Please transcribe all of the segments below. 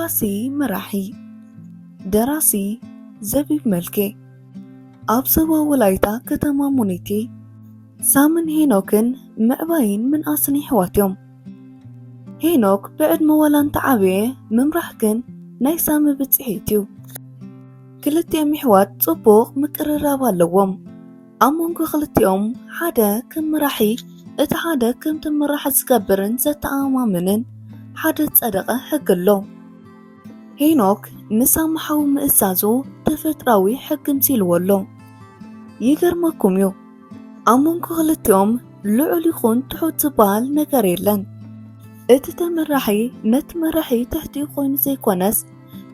ደራሲ መራሒ። ደራሲ ዘቢብ መልኬ። ኣብ ዞባ ወላይታ ከተማ ሙኒቲ ሳምን ሄኖክን ምዕባይን ምንኣስን የሕዋት እዮም። ሄኖክ ብዕድመ ዋላ እንተዓበየ፣ ምምራሕ ግን ናይ ሳሚ ብጽሒት እዩ። ክልቲኦም የሕዋት ጽቡቕ ምቅርራብ ኣለዎም። ኣብ መንጎ ክልቲኦም ሓደ ከም መራሒ እቲ ሓደ ከም ተመራሕ ዝገብርን ዘተኣማምንን ሓደ ዝጸደቐ ሕጊ ኣሎ። ሄኖክ ንሳሚ ሓው ምእዛዙ ተፈጥራዊ ሕጊ ምሲልዎ ኣሎ። ይገርመኩም እዩ፣ ኣብ መንጎ ክልቲኦም ልዑል ይኹን ትሑት ዝበሃል ነገር የለን። እቲ ተመራሒ ነቲ መራሒ ትሕቲ ኮይኑ ዘይኮነስ፣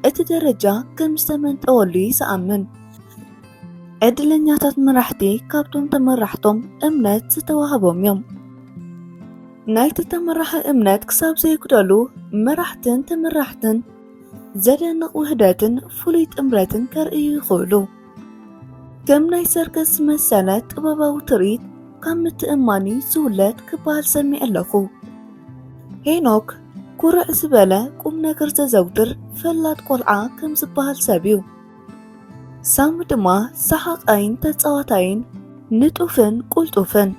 እቲ ደረጃ ከም ዝተመንጠወሉ እዩ ዝኣምን። ዕድለኛታት መራሕቲ ካብቶም ተመራሕቶም እምነት ዝተዋህቦም እዮም። ናይቲ ተመራሒ እምነት ክሳብ ዘይጉደሉ፣ መራሕትን ተመራሕትን ዘደንቕ ውህደትን ፍሉይ ጥምረትን ከርእዩ ይኽእሉ። ከም ናይ ሰርከስ ዝመሰለ ጥበባዊ ትርኢት ካብ ምትእምማን እዩ ዝውለድ ክበሃል ሰሚዐ ኣለኹ። ሄኖክ ኩርዕ ዝበለ ቁም ነገር ዘዘውትር ፈላጥ ቆልዓ ከም ዝበሃል ሰብ እዩ። ሳሚ ድማ ሰሓቓይን ተጻዋታይን ንጡፍን ቁልጡፍን።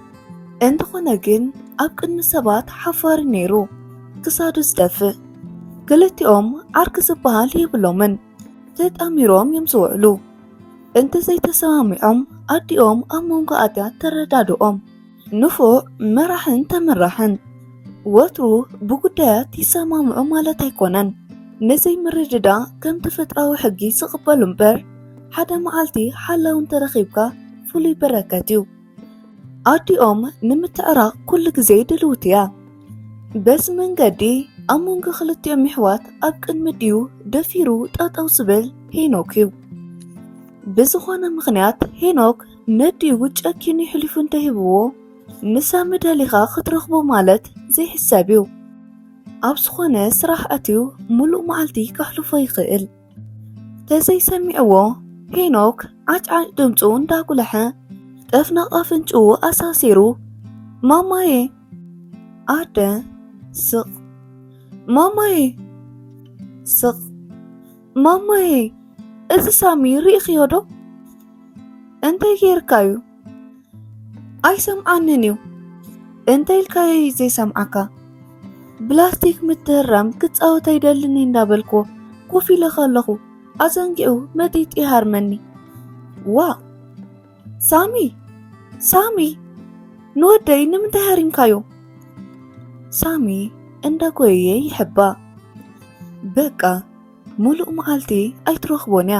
እንተኾነ ግን ኣብ ቅድሚ ሰባት ሓፋሪ ነይሩ ክሳዱ ዝደፍእ። ክልቲኦም ዓርኪ ዝበሃል የብሎምን። ተጣሚሮም እዮም ዝውዕሉ። እንተዘይተሰማሚዖም ኣዲኦም ኣብ መንጎ ኣትያ ተረዳድኦም። ንፉዕ መራሕን ተመራሕን ወትሩ ብጉዳያት ይሰማምዑ ማለት ኣይኮነን። ንዘይምርድዳእ ከም ተፈጥራዊ ሕጊ ዝቕበሉ እምበር፣ ሓደ መዓልቲ ሓላው እንተረኺብካ ፍሉይ በረከት እዩ። ኣዲኦም ንምትዕራቕ ኩሉ ግዜ ድልውቲ እያ። በዚ መንገዲ ኣብ መንጎ ክልቲኦም የሕዋት ኣብ ቅድሚ ኣዲኡ ደፊሩ ጠጠው ዝብል ሄኖክ እዩ። ብዝኾነ ምኽንያት ሄኖክ ነዲኡ ጨኪኑ የሕሊፉ እንተሂብዎ፣ ንሳሚ ደሊኻ ክትረኽቦ ማለት ዘይሕሰብ እዩ። ኣብ ዝኾነ ስራሕ ኣትዩ ሙሉእ መዓልቲ ከሕልፎ ይኽእል። ተዘይሰሚዕዎ ሄኖክ ዓጭዓጭ ድምፁ እንዳጉልሐ ጠፍናቕ ኣፍንጭኡ ኣሳሲሩ፣ "ማማዬ!" ኣደ ስቕ፣ "ማማዬ!" ስቕ፣ "ማማዬ! እዚ ሳሚ ርኢኽዮ ዶ? እንታይ ጌርካዩ? ኣይሰምዓንን እዩ። እንታይ ኢልካዮ እዩ ዘይሰምዓካ? ብላስቲክ ምትህራም ክጻወት ኣይደልን እንዳበልኩ ኮፍ ኢለ ከለኹ ኣዘንጊዑ መጢጡ ይሃርመኒ። ዋእ! ሳሚ! ሳሚ! ንወደይ ንምንታይ ሃሪምካዮ?" ሳሚ እንዳጎየየ ይሕባእ። በቃ ሙሉእ መዓልቲ ኣይትረኽቦን እያ።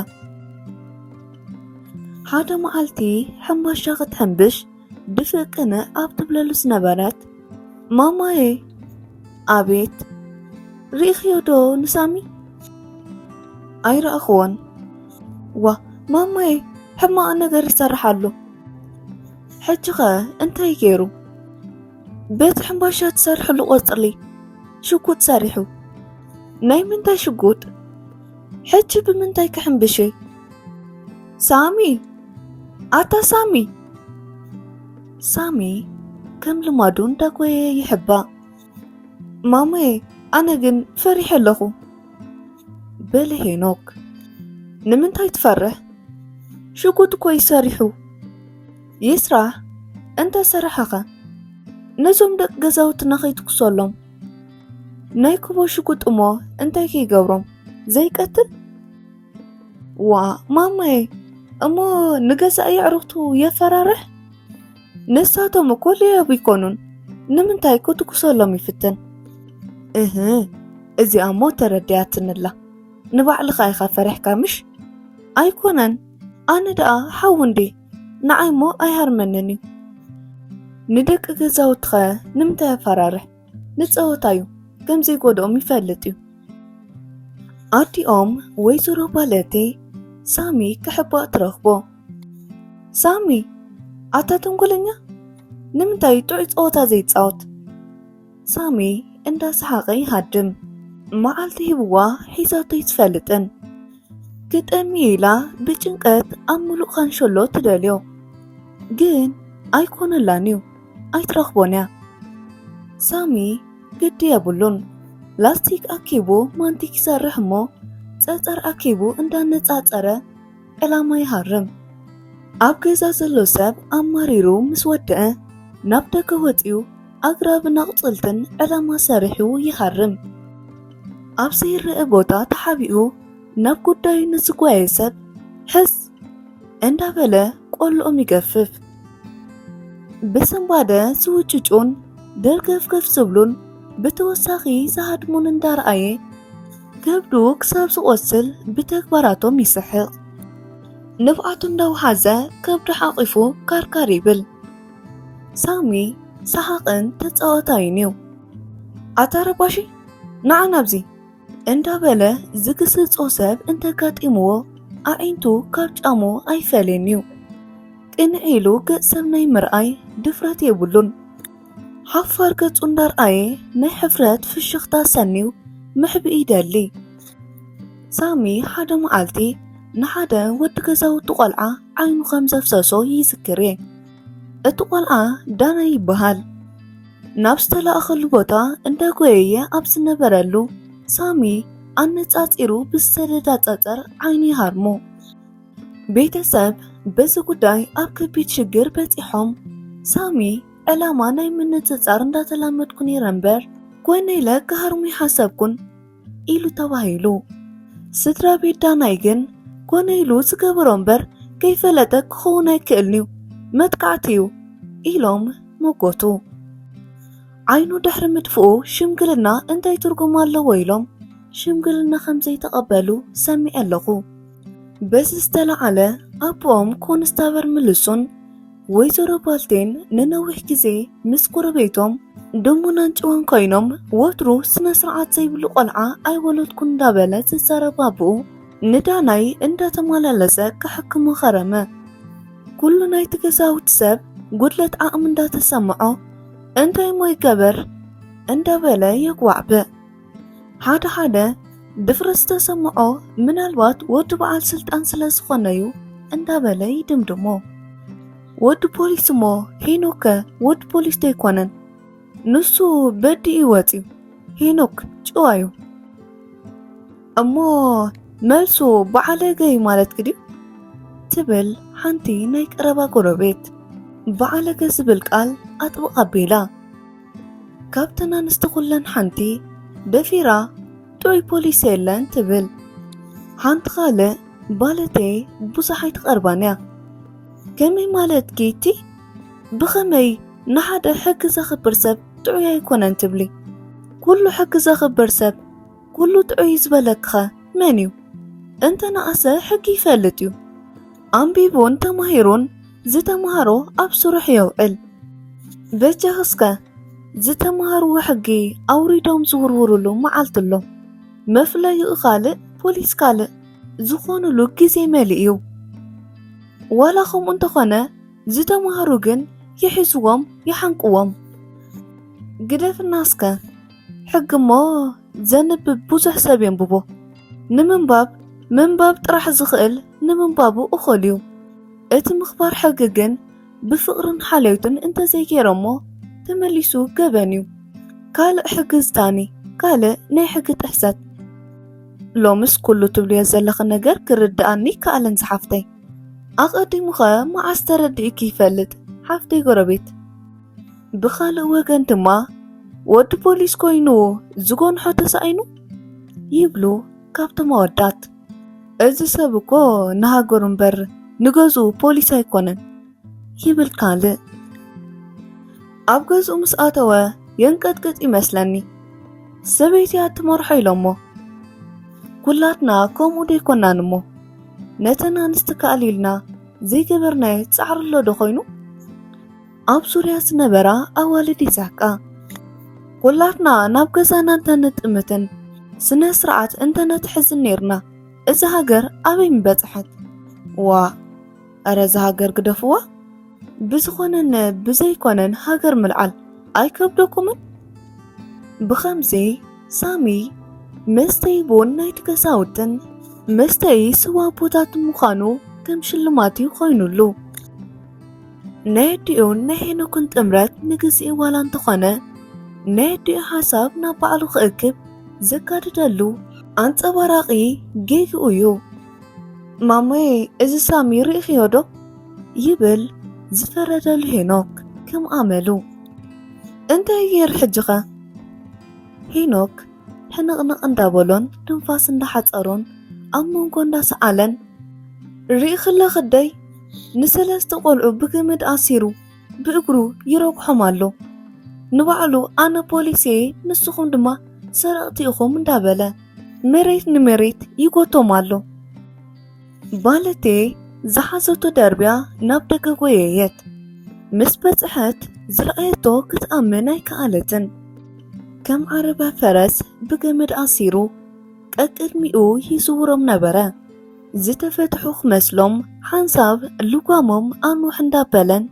ሓደ መዓልቲ ሕምባሻ ክትሕምብሽ ድፍእ ቅንእ ኣብ ትብለሉ ዝነበረት፣ "ማማዬ!" "ኣቤት!" "ርኢኽዮ ዶ ንሳሚ?" "ኣይረኣኽዎን." "ዋ ማማዬ፣ ሕማቕ ነገር ይሰርሕ ኣሎ። ሕጂ ኸ እንታይ ገይሩ?" "በቲ ሕምባሻ ትሰርሕሉ ቆጽሊ ሽጉጥ ሰሪሑ." "ናይ ምንታይ ሽጉጥ? ሕጂ ብምንታይ ክሕምብሽ?" "ሳሚ! ኣታ ሳሚ!" ሳሚ ከም ልማዱ እንዳጎየ ይሕባእ። "ማማዬ፣ ኣነ ግን ፈሪሐ ኣለኹ" በለ ሄኖክ። "ንምንታይ ትፈርሕ? ሽጉጥ እኮ እዩ ሰሪሑ። ይስራሕ፣ እንተ ሰረሐኸ ነዞም ደቂ ገዛውትና ከይትኩሰሎም። ናይ ኩቦ ሽጉጥ እሞ እንታይ ከይገብሮም? ዘይቀትል?" "ዋ ማማዬ፣ እሞ ንገዛኢ ኣዕሩኽቱ የፈራርሕ? ንሳቶም እኮ ለያቡ ኣይኮኑን፣ ንምንታይ ክትኩሰሎም ይፍትን?" "እህ፣ እዚኣ እሞ ተረዲኣትንላ። ንባዕልኻ ኢኻ ፈሪሕካ ምሽ? ኣይኮነን፣ ኣነ ደኣ ሓው እንዴ፣ ንዓይ እሞ ኣይሃርመንን እዩ። ንደቂ ገዛውትኸ ንምንታይ ኣፈራርሕ? ንጸወታ እዩ፣ ከም ዘይጎድኦም ይፈልጥ እዩ።" ኣዲኦም ወይዘሮ ባለቴ ሳሚ ክሕባእ ትረኽቦ። "ሳሚ፣ ኣታ ተንኮለኛ፣ ንምንታይ ጥዑይ ጸወታ ዘይጻወት?" ሳሚ እንዳሰሓቐ ይሃድም። መዓልቲ ሂብዋ ሒዛቶ ኣይትፈልጥን። ክጠሚ ኢላ ብጭንቀት ኣብ ምሉእ ካንሸሎ ትደልዮ። ግን ኣይኮነላን እዩ፣ ኣይትረኽቦን እያ። ሳሚ ግዲ የብሉን። ላስቲክ ኣኪቡ ማንቲክ ይሰርሕ እሞ ጸጸር ኣኪቡ እንዳነጻጸረ ዕላማ ይሃርም። ኣብ ገዛ ዘሎ ሰብ ኣማሪሩ ምስ ወደአ ናብ ደገ ወጺኡ ኣግራብን ኣቑጽልትን ዕላማ ሰሪሑ ይሃርም። ኣብ ዘይረአ ቦታ ተሓቢኡ ናብ ጉዳዩ ንዝጓየ ሰብ ሕዝ እንዳበለ ቆልኦም ይገፍፍ። ብስንባደ ዝውጭጩን ደርገፍገፍ ዝብሉን ብተወሳኺ ዝሃድሙን እንዳረኣየ ከብዱ ክሳብ ዝቖስል ብተግባራቶም ይስሕቕ። ንብዓቱ እንዳወሓዘ ከብዱ ሓቒፉ ካርካር ይብል። ሳሚ ሰሓቕን ተጻዋታይን እዩ። ኣታ ረባሺ ንዓ ናብዚ እንዳበለ ዝግስጾ ሰብ እንተጋጢምዎ ኣዒንቱ ካብ ጫሙ ኣይፈልን እዩ። ቅንዕ ኢሉ ገጽ ሰብ ናይ ምርኣይ ድፍረት የብሉን። ሓፋር ገጹ እንዳርኣየ ናይ ሕፍረት ፍሽኽታ ሰንዩ መሕብኢ ይደሊ። ሳሚ ሓደ መዓልቲ ንሓደ ወዲ ገዛውቲ ቆልዓ ዓይኑ ከም ዘፍሰሶ ይዝክር እየ። እቲ ቆልዓ ዳና ይበሃል። ናብ ዝተላእኸሉ ቦታ እንዳጎየየ ኣብ ዝነበረሉ ሳሚ ኣነጻጺሩ ብዝሰደዳ ጸጸር ዓይኑ ይሃርሞ። ቤተሰብ በዚ ጉዳይ ኣብ ከቢድ ሽግር በጺሖም። ሳሚ ዕላማ ናይ ምንጽጻር እንዳተላመድኩ ነይረ እምበር ኮነ ኢለ ክሃርሙ ይሓሰብኩን ኢሉ ተባሂሉ። ስድራ ቤት ዳናይ ግን ኮነ ኢሉ ዝገበሮ እምበር ከይፈለጠ ክኸውን ኣይክእልን እዩ፣ መጥቃዕቲ እዩ ኢሎም መጎቱ። ዓይኑ ድሕሪ ምድፍኡ ሽምግልና እንታይ ትርጉም ኣለዎ ኢሎም ሽምግልና ከም ዘይተቐበሉ ሰሚዐ ኣለኹ። በዚ ዝተለዓለ ኣቦኦም ኮንስታበር ምልሱን ወይዘሮ ባልቴን ንነዊሕ ግዜ ምስ ጎረቤቶም ድሙናን ጭዋን ኮይኖም ወትሩ ስነ ስርዓት ዘይብሉ ቆልዓ ኣይወለድኩን እንዳበለ ዝዛረብ ኣቦኡ ንዳናይ እንዳተመላለሰ ክሕክሞ ከረመ። ኩሉ ናይቲ ገዛውቲ ሰብ ጉድለት ዓቕሚ እንዳተሰምዖ እንታይ እሞ ይገበር እንዳበለ የጉባዕብዕ። ሓደ ሓደ ድፍረት ዝተሰምዖ ምናልባት ወዲ በዓል ስልጣን ስለ ዝኾነ እዩ እንዳበለ ይድምድሞ። ወዲ ፖሊስ እሞ ሄኖክ ከ ወዲ ፖሊስ ዶ ኣይኮነን? ንሱ በዲኡ እዩ ወፂኡ። ሄኖክ ጭዋ እዩ። እሞ መልሱ በዓለገ እዩ ማለት ግዲ? ትብል ሓንቲ ናይ ቀረባ ጎረቤት። በዓለገ ዝብል ቃል ኣጥብቓ ኣቢላ። ካብተን ኣንስቲ ኩለን ሓንቲ ደፊራ ጥዑይ ፖሊስ የለን ትብል። ሓንቲ ካልእ ባለቴ ብዙሕ ኣይትቐርባን እያ። ከመይ ማለት ጌቲ? ብኸመይ ንሓደ ሕጊ ዘኽብር ሰብ ጥዑይ ኣይኮነን ትብሊ? ኩሉ ሕጊ ዘኽብር ሰብ ኩሉ ጥዑይ ዝበለክኸ መን እዩ? እንተ ነኣሰ ሕጊ ይፈልጥ እዩ። ኣንቢቡን ተማሂሩን ዝተማሃሮ ኣብ ስሩሕ የውዕል። በጃኽስከ ዝተማሃርዎ ሕጊ ኣውሪዶም ዝውርውሩሉ መዓልቲ ኣሎ። መፍለይኡ ካልእ ፖሊስ ካልእ ዝኾኑሉ ግዜ መሊእ እዩ። ዋላ ከምኡ እንተኾነ ዝተማሃሩ ግን ይሕዝዎም ይሓንቅዎም። ግደፍና እስከ ሕጊ እሞ ዘንብብ ብዙሕ ሰብ የንብቦ። ንምንባብ ምንባብ ጥራሕ ዝኽእል ንምንባቡ እኹል እዩ። እቲ ምኽባር ሕጊ ግን ብፍቕርን ሓልዮትን እንተዘይገይሮሞ ተመሊሱ ገበን እዩ። ካልእ ሕጊ ዝዳኒ ካልእ ናይ ሕጊ ጥሕሰት። ሎምስ ኩሉ ትብልዮ ዘለኺ ነገር ክርድኣኒ ከኣለን ዝሓፍተይ። ኣቐዲሙኸ መዓስ ተረዲእኪ ይፈልጥ ሓፍተይ ጎረቤት። ብኻልእ ወገን ድማ ወዲ ፖሊስ ኮይኑ ዝጎንሖ ተሳኢኑ ይብሉ ካብቶም ኣወዳት። እዚ ሰብ እኮ ንሃገሩ እምበር ንገዝኡ ፖሊስ ኣይኮነን ይብል ካልእ። ኣብ ገዝኡ ምስ ኣተወ የንቀጥቅጥ ይመስለኒ። ሰበይቲያ ትመርሖ ኢሎሞ። ኩላትና ከምኡ ዶ ኣይኮናን እሞ ነተን ኣንስቲ ከኣሊልና ዘይገበርናዮ ጻዕሪ ኣሎ ዶ ኮይኑ? ኣብ ዙርያ ዝነበራ ኣዋልድ ይሳቃ። ኩላትና ናብ ገዛና እንተንጥምትን ስነ ስርዓት እንተነትሕዝን ኔርና እዛ ሃገር ኣበይ ምበጽሐት? ዋ፣ ኣረ እዛ ሃገር ግደፍዋ። ብዝኾነን ብዘይኮነን ሃገር ምልዓል ኣይከብደኩምን? ብኸምዚ ሳሚ መስተዪ ቡን ናይቲ ገዛውትን መስተዪ ስዋ ኣቦታትን ምዃኑ ከም ሽልማት እዩ ኮይኑሉ። ናይ ኣዲኡን ናይ ሄኖክን ጥምረት ንግዜኡ ዋላ እንተኾነ ናይ ኣዲኡ ሓሳብ ናብ ባዕሉ ክእክብ ዘጋድደሉ ኣንጸባራቒ ጌግኡ እዩ። "ማማዬ፣ እዚ ሳሚ ርኢኽዮ ዶ?" ይብል ዝፈረደሉ ሄኖክ ከም ኣመሉ። "እንታይ ገይሩ ሕጂኸ?" ሄኖክ ሕንቕንቕ እንዳበሎን ትንፋስ እንዳሓጸሮን ኣብ መንጎ እንዳሰዓለን፣ "ርኢኽለ ክደይ ንሰለስተ ቆልዑ ብገመድ ኣሲሩ ብእግሩ ይረግሖም ኣሎ። ንባዕሉ 'ኣነ ፖሊስ እየ፣ ንስኹም ድማ ሰረቕቲ ኢኹም' እንዳበለ መሬት ንመሬት ይጎቶም ኣሎ።" ባለቴ ዝሓዘቶ ደርብያ ናብ ደገ ጎየየት። ምስ በጽሐት ዝረኣየቶ ክትኣምን ኣይከኣለትን። ከም ዓረብያ ፈረስ ብገመድ ኣሲሩ ቀቅድሚኡ ይዝውሮም ነበረ። ዝተፈትሑ ክመስሎም ሓንሳብ ልጓሞም ኣንውሕ እንዳበለን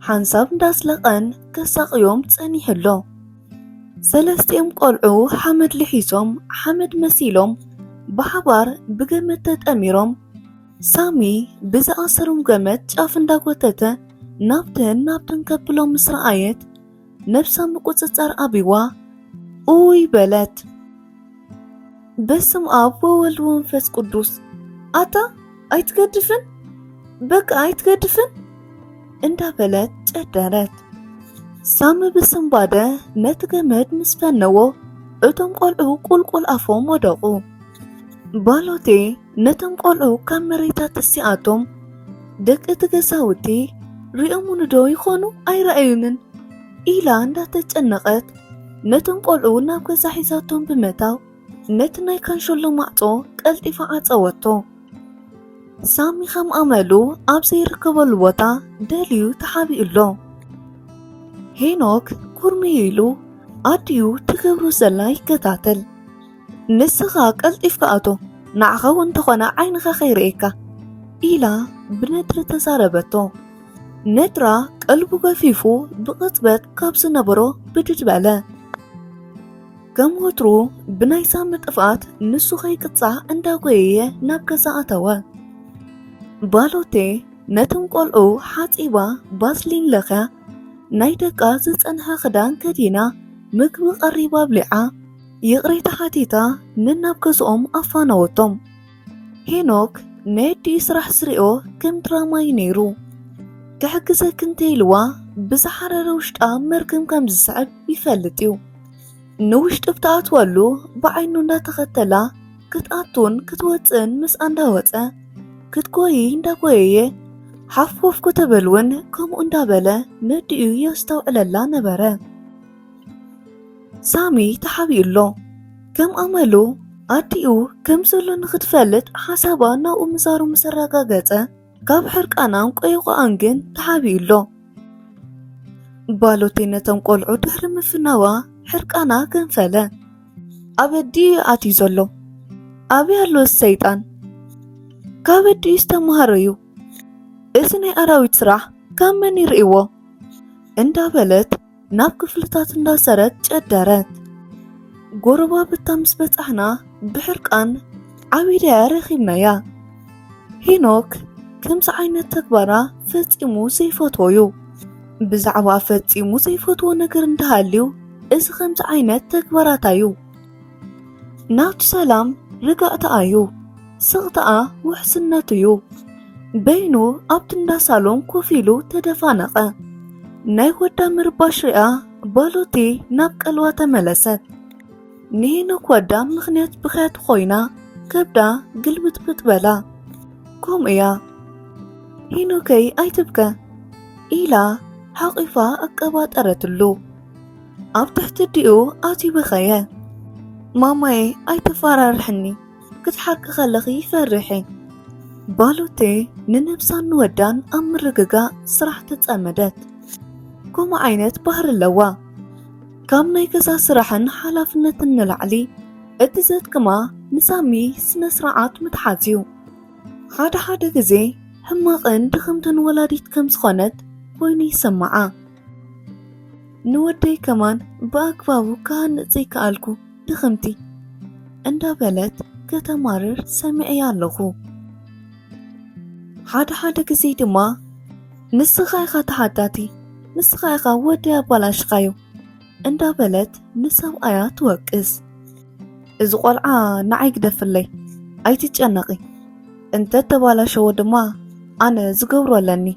ሓንሳብ እንዳስለቐን ከሳቕዮም ጸኒሑ ኣሎ። ሰለስቲኦም ቆልዑ ሓመድ ልሒሶም ሓመድ መሲሎም ብሓባር ብገመድ ተጠሚሮም፣ ሳሚ ብዝኣሰሮም ገመድ ጫፍ እንዳጎተተ ናብትን ናብትን ከብሎም ምስ ረኣየት፣ ነብሳ ምቁጽጻር ኣቢዋ ኡይ በለት። "በስም ኣብ ወወልድ ወመንፈስ ቅዱስ፣ ኣታ ኣይትገድፍን፣ በቃ ኣይትገድፍን" እንዳበለት ጨደረት። ሳሚ ብስንባደ ነቲ ገመድ ምስ ፈነዎ፣ እቶም ቆልዑ ቁልቁል ኣፎም ወደቑ። ባሎቴ ነቶም ቆልዑ ካብ መሬት ኣተሲኣቶም፣ "ደቂ እቲ ገዛውቲ ሪኦሙኒ ዶ ይኾኑ ኣይረኣዩንን?" ኢላ እንዳተጨነቐት፣ ነቶም ቆልዑ ናብ ገዛ ሒዛቶም ብምእታው፣ ነቲ ናይ ካንሸሎ ማዕጾ ቀልጢፋ ዓጸወቶ። ሳሚ ከም ኣመሉ ኣብ ዘይርከበሉ ቦታ ደልዩ ተሓቢኡ ኣሎ። ሄኖክ ኩርምይ ኢሉ ኣዲኡ ትገብሮ ዘላ ይከታተል። "ንስኻ ቀልጢፍካ ኣቶ፣ ንዓኻ እውን እንተኾነ ዓይንኻ ከይርእየካ" ኢላ ብነድሪ ተዛረበቶ። ነድራ ቀልቡ ገፊፉ ብቕጽበት ካብ ዝነበሮ ብድድ በለ። ከም ወትሩ ብናይ ሳሚ ጥፍኣት ንሱ ከይቅጻዕ እንዳጎየየ ናብ ገዛ ኣተወ። ባሎቴ ነቶም ቆልዑ ሓጺባ፣ ባዝሊን ለኽያ፣ ናይ ደቃ ዝጸንሐ ክዳን ከዲና፣ ምግቢ ቀሪባ ኣብሊዓ፣ ይቕሬታ ሓቲታ ነናብ ገዝኦም ኣፋነወቶም። ሄኖክ ናይ ኣዲኡ ስራሕ ዝሪኦ ከም ድራማ እዩ ነይሩ። "ክሕግዘኪ" እንተኢልዋ ብዝሓረረ ውሽጣ መርገም ከም ዝስዕብ ይፈልጥ እዩ። ንውሽጢ ብትኣትወሉ ብዓይኑ እንዳተኸተላ ክትኣቱን ክትወፅእን ምስኣ እንዳወፀ፣ ክትጎይይ እንዳጎየየ፣ ሓፍ ኮፍ ክተበል እውን ከምኡ እንዳበለ ነዲኡ የስተውዕለላ ነበረ። ሳሚ ተሓቢኡ ኣሎ። ከም ኣመሉ ኣዲኡ ከም ዘሎ ንክትፈልጥ ሓሳባ ናብኡ ምዛሩ ምስ ኣረጋገጸ፣ ካብ ሕርቃናን ቆይቆኣን ግን ተሓቢኡ ኣሎ። ባሎቴ ነቶም ቆልዑ ድሕሪ ምፍናዋ ሕርቃና ገንፈለ። ኣብ ኣዲኡ ኣትዩ ዘሎ። ኣበይ ኣሎ እዚ ሰይጣን? ካብ ኣዲኡ ዝተማሃረ እዩ። እዚ ናይ ኣራዊት ስራሕ ካብ መን ይርእይዎ? እንዳበለት ናብ ክፍልታት እንዳሰረት ጨደረት። ጎረባብታ ምስ በጻሕና ብሕርቃን ዓቢዳያ ረኺብናያ። ሄኖክ ከምዚ ዓይነት ተግባራ ፈጺሙ ዘይፈትዎ እዩ። ብዛዕባ ፈጺሙ ዘይፈትዎ ነገር እንተሃልዩ እዚ ከምዚ ዓይነት ተግባራታ እዩ። ናቱ ሰላም ርግኣታኣ እዩ። ስቕታኣ ውሕስነቱ እዩ። በይኑ ኣብቲ እንዳ ሳሎን ኮፍ ኢሉ ተደፋነቐ። ናይ ወዳ ምርባሽ ሪኣ ባሎቴ ናብ ቀልባ ተመለሰት። ንሄኖክ ወዳ ምኽንያት ብኽያት ኮይና ከብዳ ግልብጥብጥ በላ። ከምኡ እያ። "ሄኖከይ ኣይትብከ" ኢላ ሓቒፋ ኣቀባጠረትሉ። ኣብ ትሕቲ ኣዲኡ ኣትዩ በኸየ። "ማማዬ ኣይተፈራርሕኒ፣ ክትሓቂ ከለኺ ይፈርሕ እየ።" ባሎቴ ንነብሳን ንወዳን ኣብ ምርግጋእ ስራሕ ተጸመደት። ከምኡ ዓይነት ባህሪ ኣለዋ። ካብ ናይ ገዛ ስራሕን ሓላፍነትን ንላዕሊ እቲ ዘድክማ ንሳሚ ስነ ስርዓት ምትሓዝ እዩ። ሓደ ሓደ ግዜ ሕማቕን ድኽምትን ወላዲት ከም ዝኾነት ኮይኑ ይስምዓ። "ንወደይ ከማን ብኣግባቡ ክሃንጽ ዘይከኣልኩ ድኽምቲ" እንዳበለት ከተማርር ሰሚዐያ ኣለኹ። ሓደ ሓደ ግዜ ድማ "ንስኻ ኢኻ ተሓታቲ፣ ንስኻ ኢኻ ወደይ ኣባላሽኻዮ" እንዳበለት ንሰብኣያ ትወቅስ። እዚ ቆልዓ ንዓይ ግደፍለይ፣ ኣይትጨነቒ፣ እንተ ተባላሸወ ድማ ኣነ ዝገብሮ ኣለኒ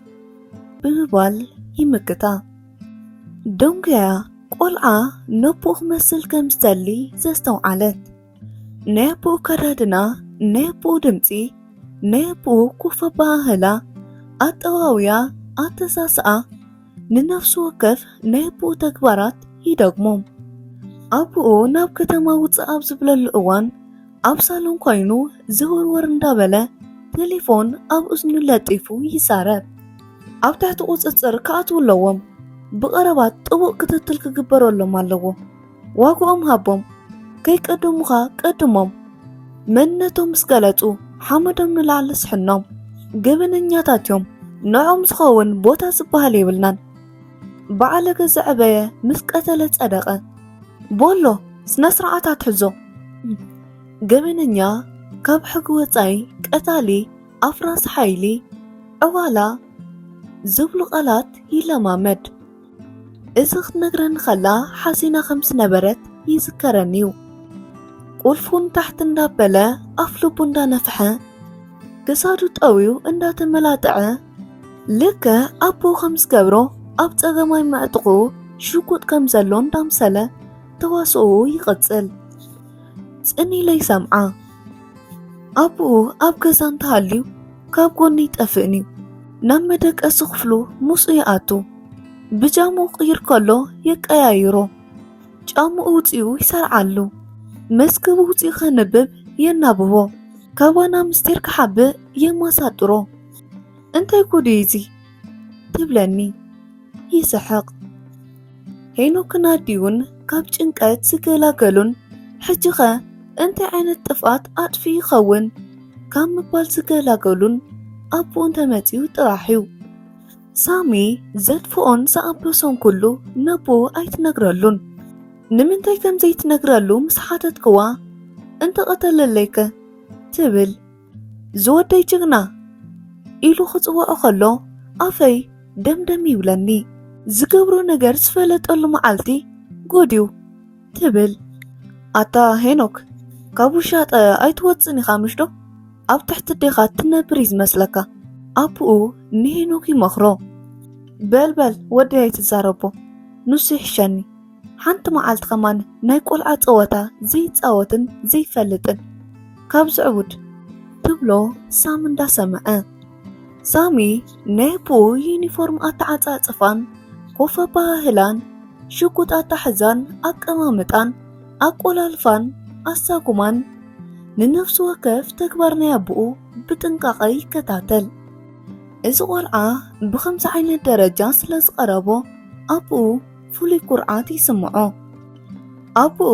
ብምባል ይምክታ። ደንጉያ ቆልዓ ነቦኡ ክመስል ከም ዝደሊ ዘስተውዓለት፣ ናይ ኣቦኡ ኣከዳድና፣ ናይ ኣቦኡ ድምጺ፣ ናይ ኣቦኡ ኮፍ ኣበሃህላ፣ ኣጠዋውያ፣ ኣተሳስኣ፣ ንነፍሲ ወከፍ ናይ ኣቦኡ ተግባራት ይደግሞ። ኣቦኡ ናብ ከተማ ውጽእ ኣብ ዝብለሉ እዋን ኣብ ሳሎን ኮይኑ ዘወርወር እንዳበለ ቴሌፎን ኣብ እዝኑ ለጢፉ ይዛረብ። ኣብ ትሕቲ ቁጽጽር ክኣትዉ ኣለዎም። ብቐረባ ጥቡቕ ክትትል ክግበረሎም ኣለዎ። ዋግኦም ሃቦም። ከይቀደሙኻ ቀድሞም። መንነቶም ምስ ገለጹ ሓመዶም ንላዕሊ ስሕኖም። ገበነኛታት እዮም። ንዖም ዝኸውን ቦታ ዝበሃል የብልናን። በዓለ ገዛ ዕበየ ምስ ቀተለ ጸደቐ። ቦሎ ስነ ስርዓት ኣትሕዞ። ገበነኛ፣ ካብ ሕጊ ወጻኢ፣ ቀታሊ፣ ኣፍራስ ሓይሊ፣ ዕዋላ ዝብሉ ቃላት ይለማመድ። እዚ ክትነግረኒ ከላ ሓዚና ከም ዝነበረት ይዝከረኒ እዩ። ቁልፉ ንታሕቲ እንዳበለ ኣፍ ልቡ እንዳነፍሐ ክሳዱ ጠውዩ እንዳተመላጠዐ ልክዕ ኣቦኡ ከም ዝገብሮ ኣብ ጸገማይ መዕጥቑ ሽጉጥ ከም ዘሎ እንዳምሰለ ተዋስኦኡ ይቕጽል። ጽን ኢለ ይሰምዓ። ኣቦኡ ኣብ ገዛ እንተሃልዩ ካብ ጎኒ ይጠፍእን እዩ። ናብ መደቀሲ ክፍሉ ምስኡ ይኣቱ። ብጃምኡ ክቕይር ከሎ የቀያይሮ። ጫምኡ ውጺኡ ይሰርዓሉ። መዝገቡ ውጺኡ ከንብብ የናብቦ። ካባና ምስጢር ክሓብእ የማሳጥሮ። እንታይ ጉድ እዩ እዚ? ትብለኒ። ይስሕቕ። ሄኖክን ኣዲኡን ካብ ጭንቀት ዝገላገሉን፣ ሕጂኸ እንታይ ዓይነት ጥፍኣት ኣጥፊኡ ይኸውን ካብ ምባል ዝገላገሉን ኣቦኡ እንተመጺኡ ጥራሕ እዩ። ሳሚ ዘጥፍኦን ዝኣበሶን ኩሉ ነቦኡ ኣይትነግረሉን። ንምንታይ ከም ዘይትነግረሉ ምስ ሓተትክዋ፣ "እንተቐተለለይከ?" ትብል። "ዝወደይ ጅግና" ኢሉ ክጽውዖ ከሎ፣ ኣፈይ ደምደም ይብለኒ። ዝገብሮ ነገር ዝፈለጠሉ መዓልቲ ጎድዩ ትብል። "ኣታ ሄኖክ፣ ካብ ውሻጠ ኣይትወጽን ኢኻ ምሽ ዶ? ኣብ ትሕቲ ኣዴኻ ትነብር እዩ ዝመስለካ?" ኣቦኡ ንሄኖክ ይመኽሮ። "በል በል ወደይ ኣይትዛረቦ፣ ንሱ ይሕሸኒ። ሓንቲ መዓልቲ ከማን ናይ ቆልዓ ጸወታ ዘይጻወትን ዘይፈልጥን ካብ ዝዕቡድ" ትብሎ ሳሚ እንዳሰምዐ። ሳሚ ናይ ኣቦኡ ዩኒፎርም ኣተዓጻጽፋን ኮፍ ኣበሃህላን ሽጉጥ ኣታሕዛን ኣቀማምጣን ኣቆላልፋን ኣሳጉማን ንነፍሲ ወከፍ ተግባር ናይ ኣቦኡ ብጥንቃቐ ይከታተል። እዚ ቆልዓ ብኸምዚ ዓይነት ደረጃ ስለ ዝቐረቦ ኣቦኡ ፍሉይ ኩርዓት ይስምዖ። ኣቦኡ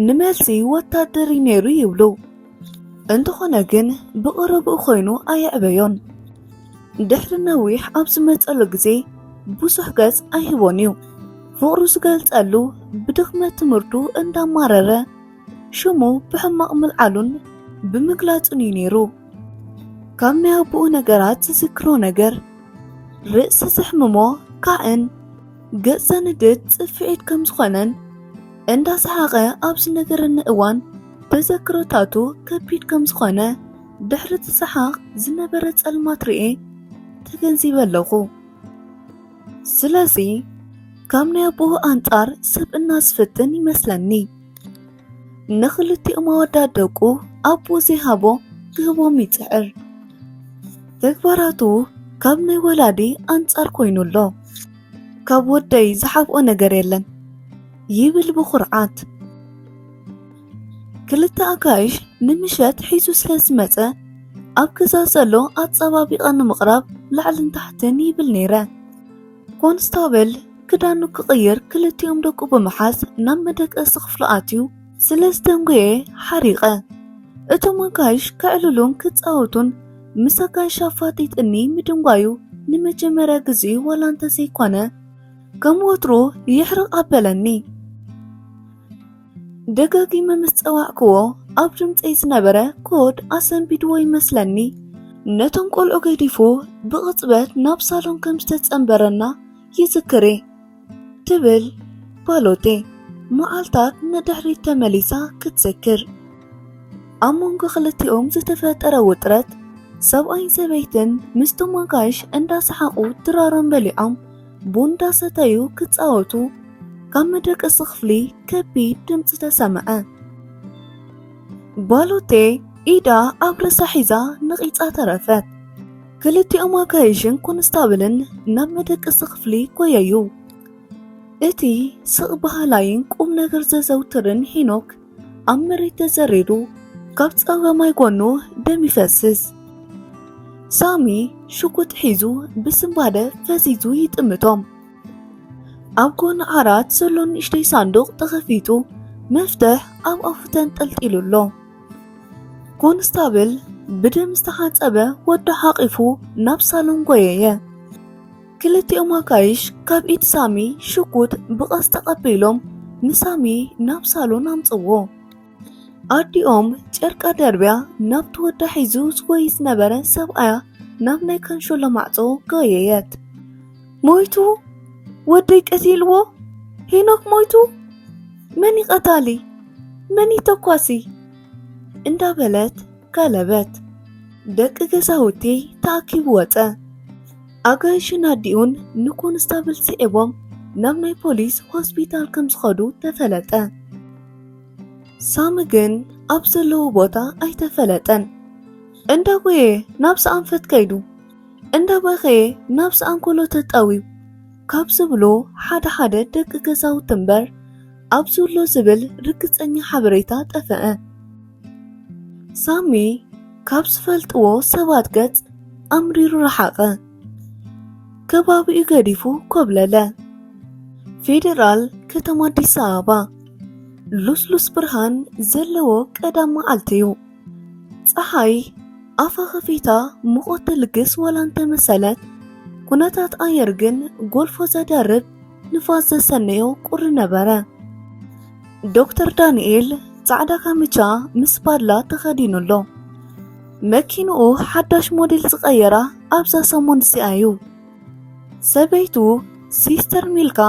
ንመልሲ ወታደር እዩ ነይሩ ይብሉ። እንተኾነ ግን ብቐረብኡ ኮይኑ ኣየዕበዮን። ድሕሪ ነዊሕ ኣብ ዝመጸሉ ግዜ ብዙሕ ገጽ ኣይህቦን እዩ። ፍቕሩ ዝገልጸሉ ብድኽመት ትምህርቱ እንዳማረረ ሽሙ ብሕማቕ ምልዓሉን ብምግላጹን እዩ ነይሩ። ካብ ናይ ኣቦኡ ነገራት ዝዝክሮ ነገር ርእሲ ዘሕምሞ ካዕን ገጽ ዘንድድ ጽፍዒት ከም ዝኾነን እንዳሰሓቐ ኣብ ዝነገረኒ እዋን ተዘክሮታቱ ከቢድ ከም ዝኾነ ድሕሪ እቲ ሰሓቕ ዝነበረ ጸልማት ርኤ ተገንዚበ ኣለኹ። ስለዚ ካብ ናይ ኣቦኡ ኣንጻር ስብእና ዝፍትን ይመስለኒ። ንኽልቲኦም ኣወዳት ደቁ ኣቦኡ ዘይሃቦ ክህቦም ይጽዕር። ተግባራቱ ካብ ናይ ወላዲ ኣንጻር ኮይኑ ኣሎ። "ካብ ወደይ ዝሓብኦ ነገር የለን" ይብል ብኹርዓት። ክልተ ኣጋይሽ ንምሸት ሒዙ ስለ ዝመጸ ኣብ ገዛ ዘሎ ኣጸባቢቐ ንምቕራብ ላዕልን ታሕትን ይብል ነይረ። ኮንስታብል ክዳኑ ክቕይር ክልቲኦም ደቁ ብምሓዝ ናብ መደቀሲ ክፍሉ ኣትዩ ስለ ዝደንጎየ ሓሪቐ። እቶም ኣጋይሽ ከዕልሉን ክጻወቱን ምስ ኣጋይሽ ኣፋጢጥኒ ምድንጓዩ ንመጀመርያ ግዜኡ ዋላ እንተዘይኮነ ከም ወትሩ ይሕርቕ ኣበለኒ። ደጋጊመ ምስ ጸዋዕክዎ ኣብ ድምጸይ ዝነበረ ኮድ ኣሰንቢድዎ ይመስለኒ። ነቶም ቆልዑ ገዲፉ ብቕጽበት ናብ ሳሎን ከም ዝተጸንበረና ይዝክሬ ትብል ባሎቴ መዓልታት ንድሕሪት ተመሊሳ ክትዝክር። ኣብ መንጎ ክልቲኦም ዝተፈጠረ ውጥረት፣ ሰብኣይን ሰበይትን ምስቶም ኣጋይሽ እንዳሰሓቑ ድራሮም በሊዖም ቡን እንዳሰተዩ ክጻወቱ፣ ካብ መደቀሲ ክፍሊ ከቢድ ድምጺ ተሰምዐ። ባሎቴ ኢዳ ኣብ ርእሳ ሒዛ ነቒጻ ተረፈት። ክልቲኦም ኣጋይሽን ኮንስታብልን ናብ መደቀሲ ክፍሊ ጎየዩ። እቲ ስቕ በሃላይን ቁም ነገር ዘዘውትርን ሄኖክ ኣብ መሬት ተዘሪሩ፣ ካብ ጸገማይ ጎኑ ደም ይፈስስ። ሳሚ ሽጉጥ ሒዙ ብስንባደ ፈዚዙ ይጥምቶም። ኣብ ጎኒ ዓራት ዘሎ ንእሽተይ ሳንዱቕ ተኸፊቱ፣ መፍትሕ ኣብ ኣፉ ተንጠልጢሉ ኣሎ። ኮንስታብል ብደም ዝተሓጸበ ወዲ ሓቒፉ ናብ ሳሎን ጎየየ። ክልቲኦም ኣጋይሽ ካብ ኢድ ሳሚ ሽጉጥ ብቐስ ተቐቢሎም ንሳሚ ናብ ሳሎን ኣምጽዎ። ኣዲኦም ጨርቃ ደርብያ ናብቲ ወዳ ሒዙ ዝጎይ ዝነበረ ሰብኣያ ናብ ናይ ካንሾሎ ማዕጾ ጎየየት። ሞይቱ? ወደይ ቀቲልዎ? ሄኖክ ሞይቱ? መን እዩ ቀታሊ? መን እዩ ተኳሲ? እንዳበለት ጋለበት። ደቂ ገዛውቲ ተኣኪቡ ወጸ። ኣጋይሽን ኣዲኡን ንኮንስታብል ስዒቦም ናብ ናይ ፖሊስ ሆስፒታል ከም ዝኸዱ ተፈለጠ። ሳሚ ግን ኣብ ዘለዎ ቦታ ኣይተፈለጠን። እንዳጎየ ናብ ሰኣንፈት ከይዱ፣ እንዳበኸየ ናብ ሰኣንኮሎ ተጣዊው ካብ ዝብሉ ሓደ ሓደ ደቂ ገዛውቲ እምበር፣ ኣብዚ ኣሎ ዝብል ርግጸኛ ሓበሬታ ጠፍአ። ሳሚ ካብ ዝፈልጥዎ ሰባት ገጽ ኣምሪሩ ረሓቐ። ከባቢኡ ገዲፉ ኮብለለ። ፌደራል ከተማ ኣዲስ ኣበባ። ሉስሉስ ብርሃን ዘለዎ ቀዳም መዓልቲ እዩ። ጸሓይ ኣፋ ከፊታ ሙቐት ትልግስ ዋላ እንተመሰለት፣ ኩነታት ኣየር ግን ጎልፎ ዘደርብ ንፋስ ዘሰነዮ ቁሪ ነበረ። ዶክተር ዳንኤል ጻዕዳ ካምቻ ምስ ባድላ ተኸዲኑ ኣሎ። መኪንኡ ሓዳሽ ሞዴል ዝቐየራ ኣብዛ ሰሙን እዚኣ እዩ። ሰበይቱ ሲስተር ሚልካ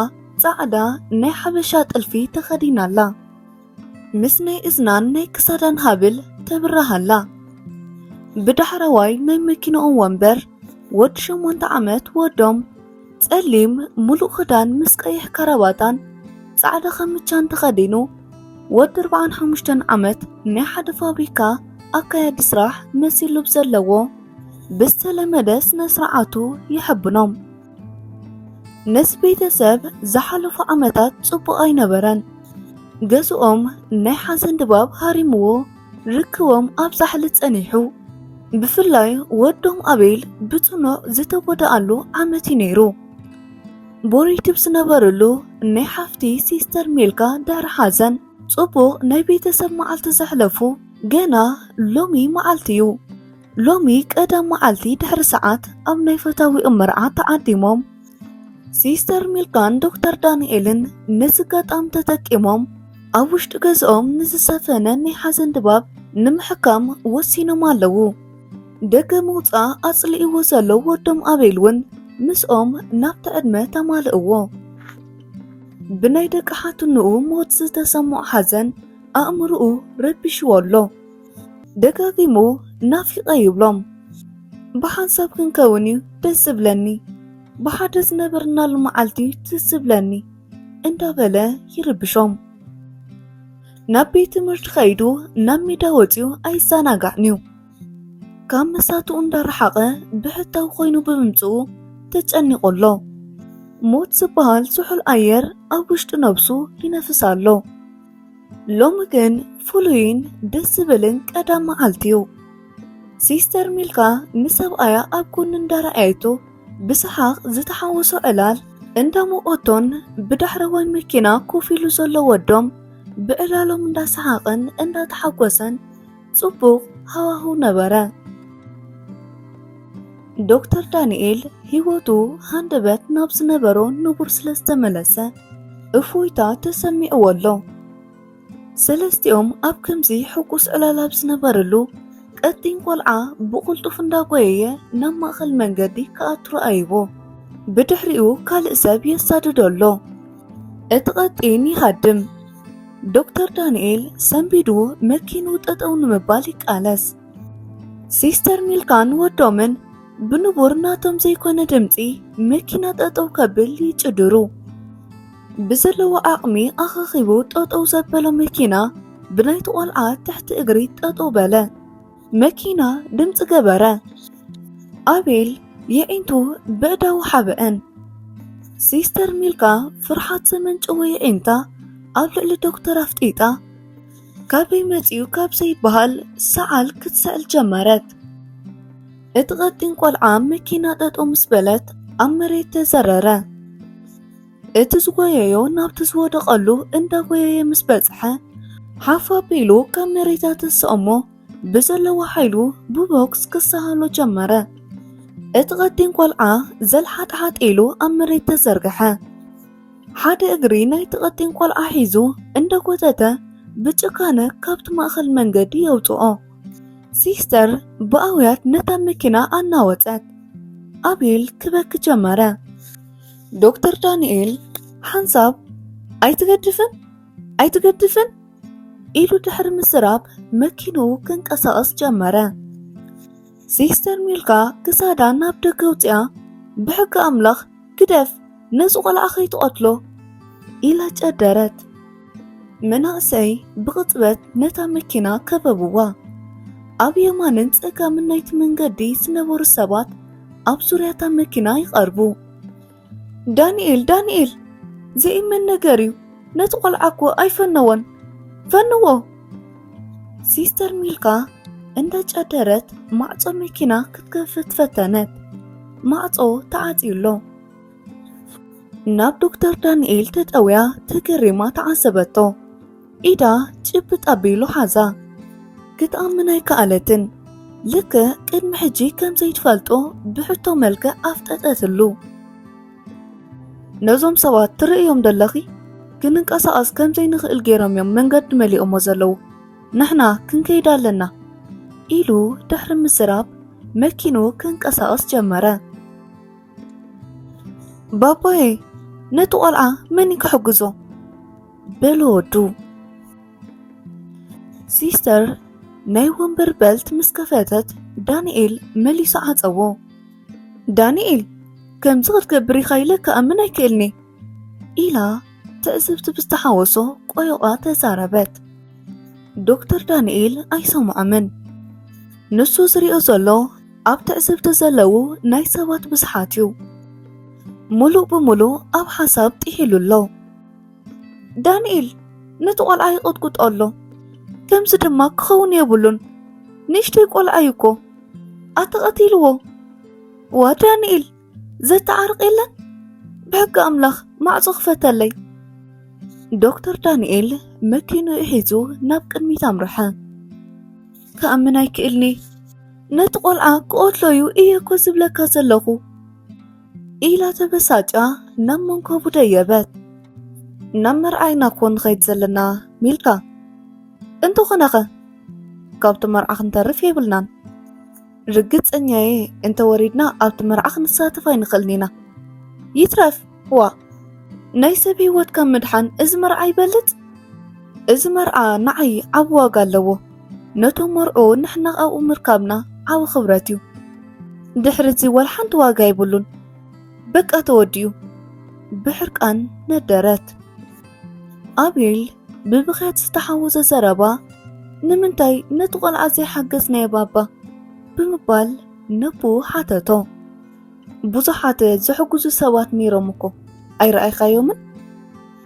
ጻዕዳ ናይ ሓበሻ ጥልፊ ተኸዲና ኣላ። ምስ ናይ እዝናን ናይ ክሳዳን ሃብል ተብርህ ኣላ። ብዳሕረዋይ ናይ መኪንኦም ወንበር ወዲ ሸሞንተ ዓመት ወዶም ጸሊም ሙሉእ ክዳን ምስ ቀይሕ ካራባታን ጻዕዳ ካምቻን ተኸዲኑ፣ ወዲ ኣርባዓን ሓሙሽተን ዓመት ናይ ሓደ ፋብሪካ ኣካያዲ ስራሕ መሲሉ ብዘለዎ ብዝተለመደ ስነ ስርዓቱ ይሕብኖም። ነዚ ቤተሰብ ዝሓለፉ ዓመታት ጽቡቕ ኣይነበረን። ገዝኦም ናይ ሓዘን ድባብ ሃሪምዎ፣ ርክቦም ኣብ ዛሕሊ ጸኒሑ። ብፍላይ ወዶም ኣቤል ብጽኑዕ ዝተጎድኣሉ ዓመት እዩ ነይሩ። ቦሪት ብዝነበረሉ ናይ ሓፍቲ ሲስተር ሜልካ ድሕሪ ሓዘን ጽቡቕ ናይ ቤተሰብ መዓልቲ ዘሕለፉ ገና ሎሚ መዓልቲ እዩ። ሎሚ ቀዳም መዓልቲ ድሕሪ ሰዓት ኣብ ናይ ፈታዊኦም መርዓ ተዓዲሞም። ሲስተር ሚልካን ዶክተር ዳንኤልን ነዚ ኣጋጣሚ ተጠቂሞም ኣብ ውሽጢ ገዝኦም ንዝሰፈነ ናይ ሓዘን ድባብ ንምሕካም ወሲኖም ኣለዉ። ደገ ምውጻእ ኣጽሊእዎ ዘሎ ወዶም ኣቤል እውን ምስኦም ናብቲ ዕድመ ተማልእዎ። ብናይ ደቂ ሓትንኡ ሞት ዝተሰምዖ ሓዘን ኣእምርኡ ረቢሽዎ ኣሎ። ደጋጊሙ ናፊቐ ይብሎም። ብሓንሳብ ክንከውን እዩ ደስ ዝብለኒ፣ ብሓደ ዝነበርናሉ መዓልቲ እዩ ትዝ ዝብለኒ እንዳበለ ይርብሾም። ናብ ቤት ትምህርቲ ከይዱ ናብ ሜዳ ወፂኡ ኣይዘናጋዕን እዩ። ካብ መሳትኡ እንዳረሓቐ ብሕታዊ ኮይኑ ብምምፅኡ ተጨኒቑ ኣሎ። ሞት ዝበሃል ዝሑል ኣየር ኣብ ውሽጢ ነብሱ ይነፍስ ኣሎ። ሎሚ ግን ፍሉይን ደስ ዝብልን ቀዳም መዓልቲ እዩ። ሲስተር ሚልካ ንሰብኣያ ኣብ ጎኒ እንዳረኣየቶ ብሰሓቕ ዝተሓወሶ ዕላል እንዳሞቐቶን ብዳሕረዋይ መኪና ኮፍ ኢሉ ዘሎ ወዶም ብዕላሎም እንዳሰሓቕን እንዳተሓጎሰን ጽቡቕ ሃዋህው ነበረ። ዶክተር ዳንኤል ህይወቱ ሃንደበት ናብ ዝነበሮ ንቡር ስለ ዝተመለሰ እፎይታ ተሰሚዕዎ ኣሎ። ሰለስቲኦም ኣብ ከምዚ ሕጉስ ዕላል ኣብ ዝነበርሉ ቀጢን ቆልዓ ብቕልጡፍ እንዳጎየየ ናብ ማእኸል መንገዲ ክኣቱ ረኣይዎ። ብድሕሪኡ ካልእ ሰብ የሳድዶ ኣሎ። እቲ ቀጢን ይሃድም። ዶክተር ዳንኤል ሰንቢዱ መኪኑ ጠጠው ንምባል ይቃለስ። ሲስተር ሚልካን ወዶምን ብንቡር ናቶም ዘይኮነ ድምፂ መኪና ጠጠው ከብል ይጭድሩ። ብዘለዎ ዓቕሚ ኣኻኺቡ ጠጠው ዘበሎ መኪና ብናይቲ ቆልዓ ትሕቲ እግሪ ጠጠው በለ። መኪና ድምፂ ገበረ። ኣቤል የዒንቱ ብእዳው ሓበአን። ሲስተር ሚልካ ፍርሓት ዘመንጨወ የዒንታ ኣብ ልዕሊ ዶክተር ኣፍጢጣ፣ ካበይ መፂኡ ካብ ዘይበሃል ሰዓል ክትስዕል ጀመረት። እቲ ቀጢን ቆልዓ መኪና ጠጠው ምስ በለት ኣብ መሬት ተዘረረ። እቲ ዝጎየዮ ናብቲ ዝወደቐሉ እንዳጎየየ ምስ በጽሐ፣ ሓፍ ኣቢሉ ካብ መሬት ኣተስኦ እሞ ብዘለዎ ሓይሉ ብቦክስ ክሰሃሎ ጀመረ። እቲ ቀጢን ቆልዓ ዘልሓጥሓጥ ኢሉ ኣብ መሬት ተዘርግሐ። ሓደ እግሪ ናይቲ ቀጢን ቆልዓ ሒዙ እንደጎተተ ብጭካነ ካብቲ ማእከል መንገዲ የውጽኦ። ሲስተር ብኣውያት ነታ መኪና ኣናወጸት። ኣቤል ክበኪ ጀመረ። ዶክተር ዳንኤል ሓንሳብ "ኣይትገድፍን? ኣይትገድፍን?" ኢሉ ድሕሪ ምስራብ መኪንኡ ክንቀሳቐስ ጀመረ። ሲስተር ሚልካ ክሳዳ ናብ ደገ ኣውጺኣ፣ "ብሕጊ ኣምላኽ ግደፍ፣ ነዚ ቆልዓ ከይትቐትሎ!" ኢላ ጨደረት። መናእሰይ ብቕጽበት ነታ መኪና ከበብዋ። ኣብ የማንን ጸጋምን ናይቲ መንገዲ ዝነበሩ ሰባት ኣብ ዙርያ እታ መኪና ይቐርቡ። "ዳንኤል፣ ዳንኤል፣ ዘይእመን ነገር እዩ። ነቲ ቆልዓ እኮ ኣይፈነዎን። ፈንዎ!" ሲስተር ሚልካ እንዳጨደረት ማዕጾ መኪና ክትከፍት ፈተነት። ማዕጾ ተዓጽዩ ኣሎ። ናብ ዶክተር ዳንኤል ተጠውያ ተገሪማ ተዓዘበቶ። ኢዳ ጭብጥ ኣቢሉ ሓዛ። ክትኣምን ኣይከኣለትን። ልክዕ ቅድሚ ሕጂ ከም ዘይትፈልጦ ብሕቶ መልክዕ ኣፍጠጠትሉ። "ነዞም ሰባት ትርእዮም ደለኺ? ክንንቀሳቐስ ከም ዘይንኽእል ገይሮም እዮም መንገዲ መሊኦሞ ዘለዉ። ንሕና ክንከይድ ኣለና" ኢሉ ድሕሪ ምዝራብ መኪኑ ክንቀሳቐስ ጀመረ። "ባባዬ፣ ነቲ ቆልዓ መን እዩ ክሕግዞ?" በሎ ወዱ። ሲስተር ናይ ወንበር በልት ምስ ከፈተት ዳንኤል መሊሱ ዓጸዎ። "ዳንኤል፣ ከምዚ ክትገብር ኢኻ ኢለ ክኣምን ኣይክእልኒ" ኢላ ትዕዝብቲ ብዝተሓወሶ ቆይቋ ተዛረበት። ዶክተር ዳንኤል ኣይሰምዖምን። ንሱ ዝሪኦ ዘሎ ኣብ ትዕዝብቲ ዘለዉ ናይ ሰባት ብዝሓት እዩ። ሙሉእ ብሙሉእ ኣብ ሓሳብ ጥሒሉ ኣሎ። "ዳንኤል፣ ነቲ ቆልዓ ይቕጥቅጦ ኣሎ። ከምዚ ድማ ክኸውን የብሉን። ንእሽተይ ቆልዓ እዩ እኮ። ኣተቐቲልዎ። ዋ ዳንኤል፣ ዘተዓርቕ የለን? ብሕጊ ኣምላኽ ማዕጾ ክፈተለይ!" ዶክተር ዳንኤል መኪንኡ ሒዙ ናብ ቅድሚት ኣምርሐ። "ክኣምን ኣይክእልኒ። ነቲ ቆልዓ ክቐትሎ እዩ እየ እኮ ዝብለካ ዘለኹ" ኢላ ተበሳጫ ናብ መንኮቡ ደየበት። "ናብ መርዓ ኢና እኮ ንኸይድ ዘለና ሚልካ። እንተኾነኸ ካብቲ መርዓ ክንተርፍ የብልናን። ርግጸኛየ እንተ ወሪድና ኣብቲ መርዓ ክንሳተፍ ኣይንኽእልን ኢና። ይትረፍ ዋ፣ ናይ ሰብ ህይወት ካብ ምድሓን እዚ መርዓ ይበልጽ? እዚ መርዓ ንዓይ ዓቢ ዋጋ ኣለዎ። ነቶም መርዑ ንሕና ኣብኡ ምርካብና ዓቢ ክብረት እዩ። ድሕሪ እዚ ወላ ሓንቲ ዋጋ የብሉን። በቃ ተወዲኡ" ብሕርቃን ነደረት። ኣቤል ብብኽያት ዝተሓወሰ ዘረባ፣ "ንምንታይ ነቲ ቆልዓ ዘይሓገዝናዮ ባባ?" ብምባል ነቦኡ ሓተቶ። "ብዙሓት ዝሕግዙ ሰባት ነይሮም እኮ፣ ኣይረኣይካዮምን?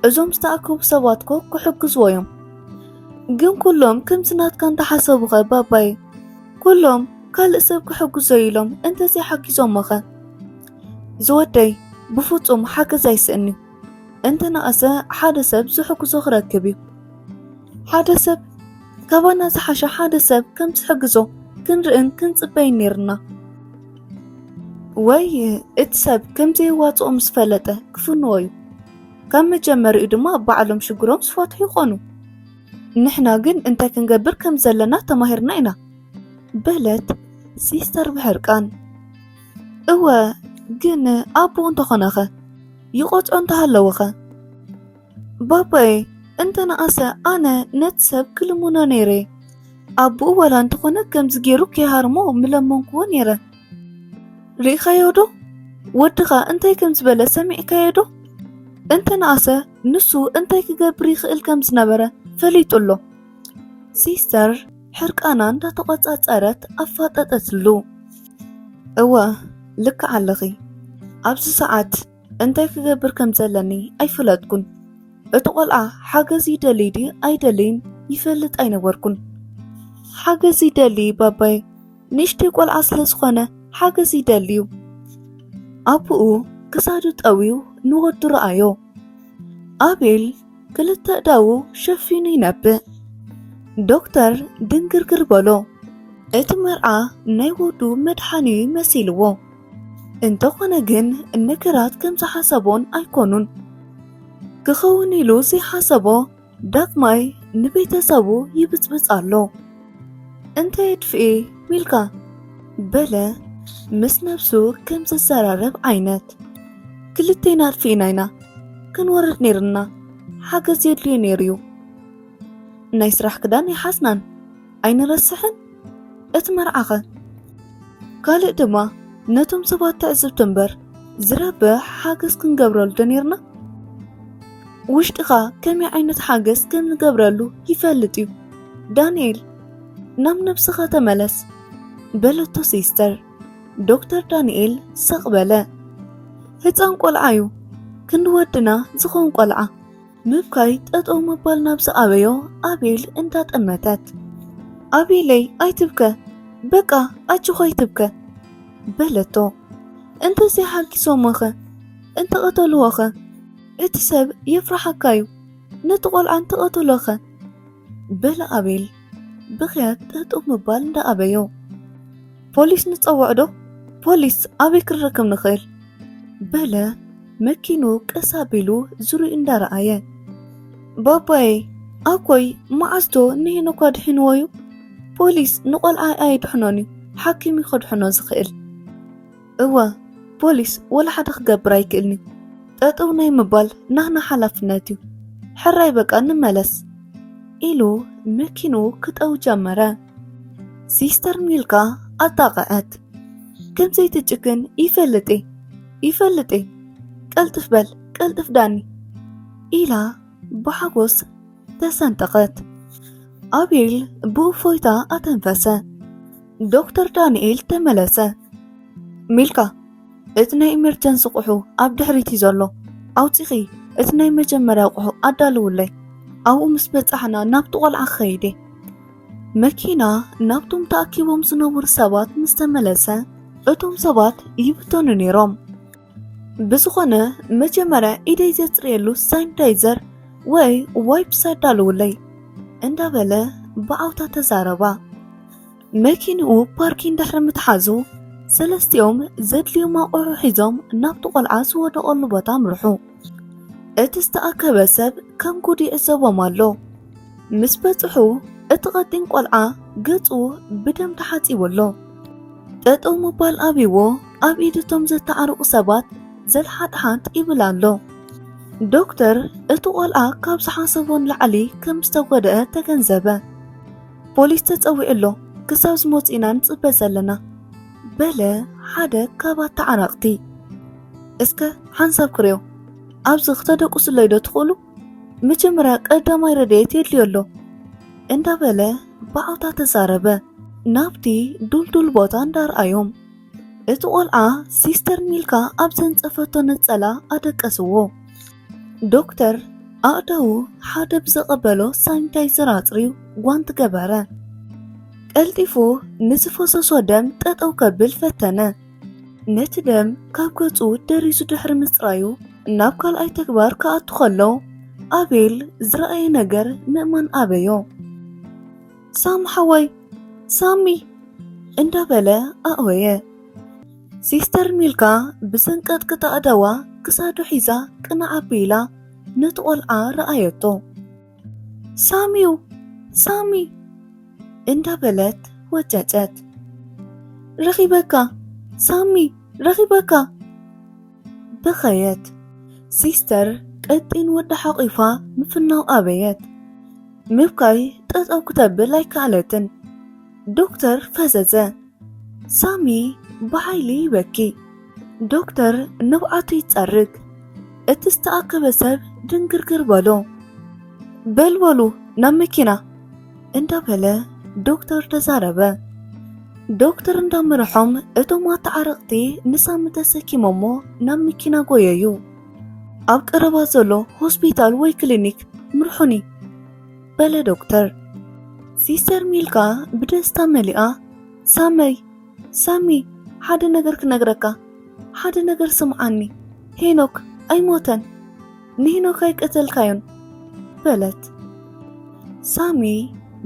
እዞም ዝተኣከቡ ሰባት እኮ ክሕግዝዎ እዮም። ግን ኩሎም ከምዚ ናትካ እንተሓሰቡኸ ባባዬ? ኩሎም ካልእ ሰብ ክሕግዞ ኢሎም እንተዘይሓጊዞሞኸ? ዝወደይ፣ ብፍጹም ሓገዝ ኣይስእን'ዩ። እንተነኣሰ ሓደ ሰብ ዝሕግዞ ክረክብ እዩ። ሓደ ሰብ፣ ካባና ዝሓሸ ሓደ ሰብ ከም ዝሕግዞ ክንርእን ክንጽበይን ነይርና። ወይ እቲ ሰብ ከም ዘይዋጽኦ ምስ ፈለጠ ክፍንዎ እዩ። ካብ መጀመሪኡ ድማ ባዕሎም ሽግሮም ዝፈትሑ ይኾኑ። ንሕና ግን እንታይ ክንገብር ከም ዘለና ተማሂርና ኢና" በለት ሲስተር ብሕርቃን። "እወ፣ ግን ኣቦኡ እንተኾነኸ? ይቆጽዖ እንተሃለወኸ?" "ባባዬ፣ እንተ ነኣሰ ኣነ ነቲ ሰብ ክልምኖ ነይረ። ኣቦኡ ዋላ እንተኾነ ከምዚ ገይሩ ከይሃርሞ ምለመንክዎ ነይረ። ርኢኻዮ ዶ? ወድኻ እንታይ ከም ዝበለ ሰሚዕካዮ ዶ? እንተ ነኣሰ ንሱ እንታይ ክገብር ይኽእል ከም ዝነበረ ፈሊጡ ኣሎ። ሲስተር ሕርቃና እንዳተቖጻጸረት ኣፋጠጠትሉ። እወ፣ ልክዕ ኣለኺ። ኣብዚ ሰዓት እንታይ ክገብር ከም ዘለኒ ኣይፈለጥኩን። እቲ ቆልዓ ሓገዝ ይደሊ ድዩ ኣይደልይን ይፈልጥ ኣይነበርኩን። ሓገዝ ይደሊ ባባይ፣ ንእሽተይ ቆልዓ ስለ ዝኾነ ሓገዝ ይደሊ እዩ። ኣቦኡ ክሳዱ ጠውዩ ንወዱ ረኣዮ። ኣቤል ክልተ እዳዉ ሸፊኑ ይነብእ። ዶክተር ድንግርግር በሎ። እቲ መርዓ ናይ ወዱ መድሓኒኡ መሲልዎ። እንተኾነ ግን ነገራት ከም ዝሓሰቦን ኣይኮኑን። ክኸውን ኢሉ ዘይሓሰቦ ዳግማይ ንቤተሰቡ ይብጽብጽ ኣሎ። እንታይ ኣድፍኤ ሚልካ? በለ ምስ ነብሱ ከም ዘዘራረብ ዓይነት። ክልቴና ኣድፊእና ኢና ክንወርድ ነይርና። ሓገዝ የድልዮ ነይሩ እዩ። ናይ ስራሕ ክዳን ይሓዝናን ኣይንረስሕን። እቲ መርዓኸ? ካልእ ድማ ነቶም ሰባት ትዕዝብቲ እምበር ዝረብሕ ሓገዝ ክንገብረሉ ዶ ነይርና? ውሽጥኻ ከመይ ዓይነት ሓገዝ ከም ንገብረሉ ይፈልጥ እዩ። ዳንኤል፣ ናብ ነብስኻ ተመለስ፣ በለቶ ሲስተር። ዶክተር ዳንኤል ስቕ በለ። ህፃን ቆልዓ እዩ፣ ክንዲ ወድና ዝኾን ቆልዓ። ምብካይ ጠጠው ምባል ናብ ዝኣበዮ ኣቤል እንዳጠመተት፣ ኣቤለይ ኣይትብከ፣ በቃ ኣጆኻ ኣይትብከ በለቶ። እንተዘይሓጊሶሞኸ? እንተቐተልዎኸ? እቲ ሰብ የፍርሓካ እዩ፣ ነቲ ቆልዓ እንተቐተሎኸ? በለ ኣቤል ብኽያት ጠጠው ምባል እንዳኣበዮ። ፖሊስ ንጸውዕ ዶ? ፖሊስ ኣበይ ክንረክብ ንኽእል? በለ መኪኑ ቀስ ኣቢሉ ዙሪኡ እንዳረኣየ። ባባዬ፣ ኣኮይ መዓስ ዶ ንሄኖክ ኣድሒንዎ እዩ? ፖሊስ ንቆልዓ ኣየድሕኖን እዩ፣ ሓኪም እዩ ከድሕኖ ዝኽእል። እወ፣ ፖሊስ ወላ ሓደ ክገብር ኣይክእልን እዩ። ጠጠው ናይ ምባል ናህና ሓላፍነት እዩ። ሕራይ በቃ ንመለስ ኢሉ መኪኑ ክጠው ጀመረ። ሲስተር ሚልካ ኣጣቕዐት። ከም ዘይትጭክን ይፈልጥ እየ፣ ይፈልጥ እየ። ቀልጥፍ በል፣ ቀልጥፍ ዳኒ ኢላ ብሓጎስ ተሰንጠቐት። ኣቤል ብእፎይታ ኣተንፈሰ። ዶክተር ዳንኤል ተመለሰ። ሚልካ፣ እቲ ናይ ኢመርጀንሲ ኣቑሑ ኣብ ድሕሪት እዩ ዘሎ። ኣውጺኺ እቲ ናይ መጀመርያ ኣቑሑ ኣዳልውለይ። ኣብኡ ምስ በጻሕና ናብቲ ቆልዓ ክኸይድ እየ። መኪና ናብቶም ተኣኪቦም ዝነበሩ ሰባት ምስ ተመለሰ፣ እቶም ሰባት ይብተኑ ነይሮም። ብዝኾነ መጀመርያ ኢደይ ዘጽርየሉ ሳኒታይዘር ወይ ዋይፕስ ኣዳልውለይ እንዳበለ ብዓውታ ተዛረባ። መኪንኡ ፓርኪን ድሕሪ ምትሓዙ፣ ሰለስቲኦም ዘድልዮም ኣቑሑ ሒዞም ናብቲ ቆልዓ ዝወደቐሉ ቦታ ኣምርሑ። እቲ ዝተኣከበ ሰብ ከም ጉድ ይዕዘቦም ኣሎ። ምስ በጽሑ፣ እቲ ቀጢን ቆልዓ ገጹ ብደም ተሓጺቡ ኣሎ። ጠጠው ምባል ኣብይዎ ኣብ ኢድ እቶም ዘተዓርቑ ሰባት ዘልሓጥሓጥ ይብል ኣሎ። ዶክተር እቲ ቆልዓ ካብ ዝሓሰቦ ንላዕሊ ከም ዝተጎድአ ተገንዘበ። ፖሊስ ተጸዊዑ ኣሎ፣ ክሳብ ዝመጹ ኢና ንጽበ ዘለና በለ ሓደ ካብ ኣተዓራቕቲ። እስከ ሓንሳብ ክርእዮ፣ ኣብዚ ክተደቁስለይ ዶ ትኽእሉ? መጀመርያ ቀዳማይ ረድኤት የድልዮ ኣሎ እንዳበለ ብዓውታ ተዛረበ። ናብቲ ዱልዱል ቦታ እንዳርኣዮም፣ እቲ ቆልዓ ሲስተር ሚልካ ኣብ ዘንጸፈቶ ነጸላ ኣደቀስዎ። ዶክተር ኣእዳዉ ሓደ ብዘቐበሎ ሳኒታይዘር ኣጽርዩ ጓንቲ ገበረ። ቀልጢፉ ንዝፈሰሶ ደም ጠጠው ከብል ፈተነ። ነቲ ደም ካብ ገጹ ደሪዙ ድሕሪ ምጽራዩ ናብ ካልኣይ ተግባር ክኣቱ ከሎ ኣቤል ዝረኣየ ነገር ምእማን ኣበዮ። ሳሚ ሓወይ፣ ሳሚ እንዳበለ ኣእወየ። ሲስተር ሚልካ ብዘንቀጥቅጥ ኣእዳዋ ክሳዱ ሒዛ ቅንዕ ኣቢላ ነቲ ቆልዓ ረኣየቶ። ሳሚው፣ ሳሚ እንዳበለት ወጨጨት። ረኺበካ ሳሚ፣ ረኺበካ በኸየት። ሲስተር ቀጢን ወዳ ሓቒፋ ምፍናው ኣበየት። ምብካይ ጠጠው ክተብል ኣይከኣለትን። ዶክተር ፈዘዘ። ሳሚ ብሓይሊ ይበኪ። ዶክተር ንብዓቱ ይጸርግ። እቲ ዝተኣከበ ሰብ ድንግርግር በሎ። በልበሉ ናብ መኪና እንዳበለ ዶክተር ተዛረበ። ዶክተር እንዳመርሖም እቶም ኣተዓረቕቲ ንሳሚ ተሰኪሞሞ ናብ መኪና ጎየዩ። ኣብ ቀረባ ዘሎ ሆስፒታል ወይ ክሊኒክ ምርሑኒ በለ ዶክተር። ሲስተር ሚልካ ብደስታ መሊኣ ሳመይ ሳሚ፣ ሓደ ነገር ክነግረካ፣ ሓደ ነገር ስምዓኒ። ሄኖክ ኣይሞተን፣ ንሄኖክ ኣይቀተልካዮን በለት። ሳሚ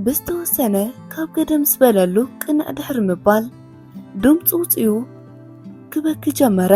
ብዝተወሰነ ካብ ገደም ዝበለሉ ቅንዕ ድሕሪ ምባል ድምፁ ውፅኡ ክበኪ ጀመረ።